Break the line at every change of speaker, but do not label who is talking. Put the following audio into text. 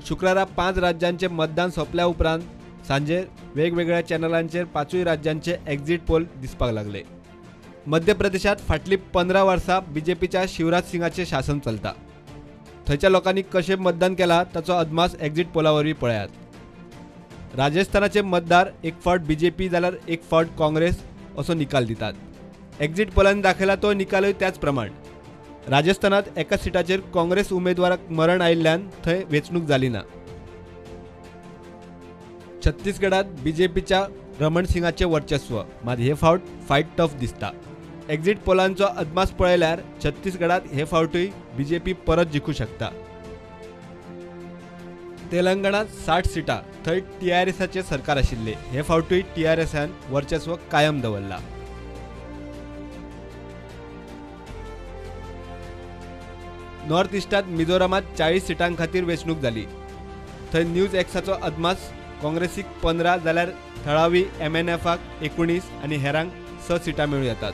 शुक्रारा 5 राज्यांचे मतदान सोंपल्या उपरांत सांजे वेगवेगळ्या चॅनलांचेर 5 राज्यांचे एक्झिट पोल दिसपाक लागले. मध्य प्रदेशात फाटली 15 वर्सां बीजेपीच्या शिवराज सिंगाचें शासन चलता. थंयच्या लोकांनी कशें मतदान केलां ताचो अदमास एक्झिट पोला वरवीं पळयात. राजस्थानाचे मतदार एक फावट बीजेपी जाल्यार एक फावट काँग्रेस असो निकाल दितात. एक्झिट पोलांनी दाखयला तो निकालूय त्याच प्रमाण. राजस्थानात एका सिटाचेर काँग्रेस उमेदवाराक मरण आयिल्ल्यान थंय वेंचणूक जाली ना. छत्तीसगडात बीजेपीच्या रमण सिंगाचें वर्चस्व, मात हे फावट फायट टफ दिसता. एक्झिट पोलांचो अदमास पळयल्यार छत्तीसगडात हे फावटूय बीजेपी परत जिखू शकता. तेलंगणात 60 सिटां, थंय टीआरएसाचें सरकार आशिल्लें. हे फावटूय टीआरएसान वर्चस्व कायम दवरलां. नॉर्थ इस्टात मिझोरामात 40 सिटां खातीर वेंचणूक जाली. थंय न्यूज एक्साचो अदमास काँग्रेसीक 15 जाल्यार थळावी एमएनएफाक 19 आनी हेरांक 6 सिटां मेळूं येतात.